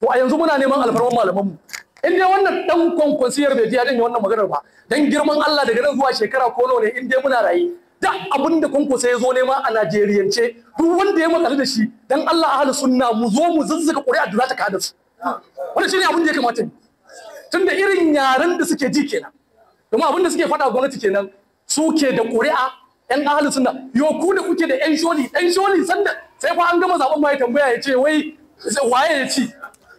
To a yanzu muna neman alfarman malamanmu. In dai wannan dan kwankwasiyar bai ji ya janye wannan maganar ba, dan girman Allah daga nan zuwa shekara ko nawa ne in dai muna raye, duk abin da Kwankwasa ya zo nema a Najeriyance, duk wanda ya makale da shi, dan Allah ahlus sunna mu zo mu zuzzuka ƙuri'a da za ta kada su. Wannan shine abin da ya kamata mu. Tunda irin yaren da suke ji kenan. Domin abin da suke faɗa gwamnati kenan, suke da ƙuri'a ƴan ahlus sunna. Yo ku da kuke da ƴan sholi, ƴan sholi sanda sai fa an gama zaben ma ya tambaya ya ce wai waye ya ci.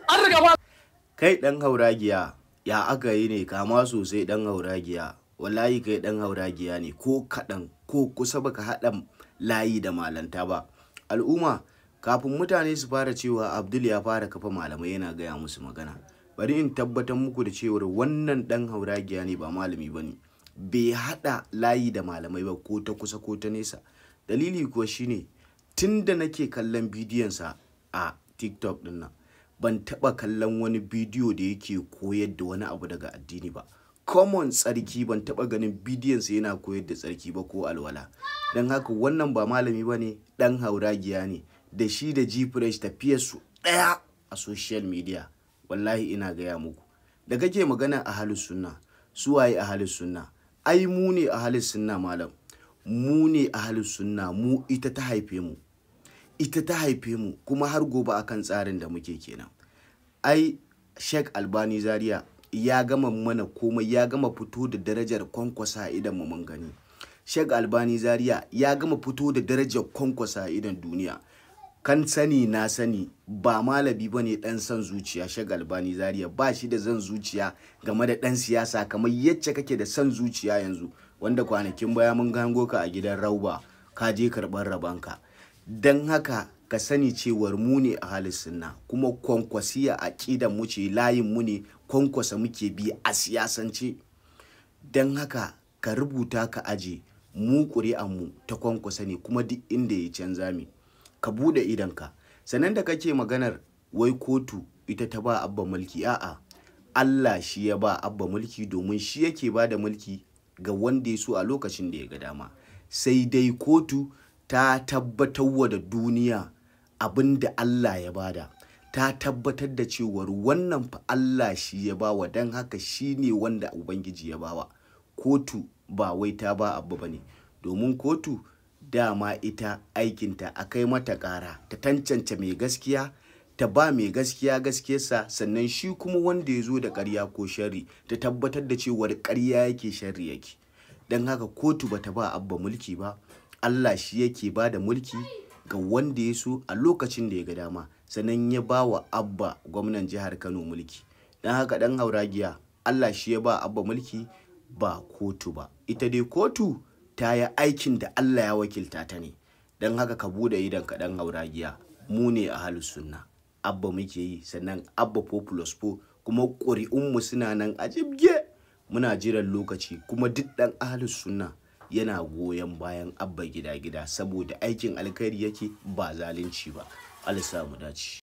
An riga ba. Kai ɗan hauragiya, ya aka yi ne kama sosai ɗan hauragiya. Wallahi kai ɗan hauragiya ne, ko kaɗan ko kusa baka haɗa layi da malanta ba. Al'umma, kafin mutane su fara cewa Abdul ya fara kafa malamai yana gaya musu magana, bari in tabbatar muku da cewar wannan ɗan hauragiya ne, ba malami ba ne. Bai haɗa layi da malamai ba ko ta kusa ko ta nesa. Dalili kuwa shine tun da nake kallon bidiyonsa a TikTok ɗin nan, ban taɓa kallon wani bidiyo da yake koyar da wani abu daga addini ba. Common tsarki ban taɓa ganin bidiyonsa yana koyar da tsarki ba ko alwala. Don haka wannan ba malami ba ne, ɗan hauragiya ne. Da shi da G-Fresh tafiyarsu ɗaya a social media. Wallahi ina gaya muku. Da kake magana ahlus sunna, su waye ahlus sunna? Ai mu ne ahlus sunna malam. Mu ne ahlus sunna, mu ita ta haife mu. Ita ta haife mu kuma har gobe akan tsarin da muke kenan. Ai Sheikh Albani Zaria ya gama mana komai, ya gama fito da darajar Kwankwasa idan mu mun gani. Sheikh Albani Zaria ya gama fito da darajar Kwankwasa idan duniya. Kan sani na sani ba malami bane dan son zuciya. Sheikh Albani Zaria ba shi da zan zuciya game da dan siyasa kamar yacce kake da son zuciya yanzu, wanda kwanakin baya mun hango ka a gidan Rauba ka je karɓar rabanka. Don haka ka sani cewar mu ne ahlus sunna, kuma Kwankwasiya aƙidan mu ce, layin mu ne, Kwankwasa muke bi a siyasance. Don haka ka rubuta ka aje, mu ƙuri'an mu ta Kwankwasa ne, kuma duk inda ya canza mi ka bude idonka. Sannan da kake maganar wai kotu ita ta ba Abba mulki, a'a, Allah shi ya ba Abba mulki, domin shi yake ba da mulki ga wanda ya so a lokacin da ya ga dama. Sai dai kotu ta tabbatar wa da duniya abin da Allah ya bada, ta tabbatar da cewar wannan fa Allah shi ya bawa, don haka shi ne wanda Ubangiji ya bawa. Kotu ba wai ta ba Abba ba ne, domin kotu dama ita aikinta a kai mata ƙara, ta tantance mai gaskiya, ta ba mai gaskiya gaskiyarsa, sannan shi kuma wanda ya zo da ƙarya ko sharri ta tabbatar da cewar ƙarya yake, sharri yake. Don haka kotu bata ba Abba mulki ba, Allah shi yake ba da mulki ga wanda ya so a lokacin da ya ga dama, sannan ya ba wa Abba gwamnan jihar Kano mulki. Don haka ɗan hauragiya, Allah shi ya ba Abba mulki ba kotu ba. Ita dai kotu ta yi aikin da Allah ya wakilta ta ne. Don haka ka bude idon ka ɗan hauragiya, mu ne ahlus sunna, Abba muke yi, sannan Abba 4+4, kuma ƙuri'unmu suna nan a jibge, muna jiran lokaci, kuma duk ɗan ahlus sunna yana goyon bayan Abba gida-gida saboda aikin alkhairi yake ba zalunci ba. Allah sa mu dace.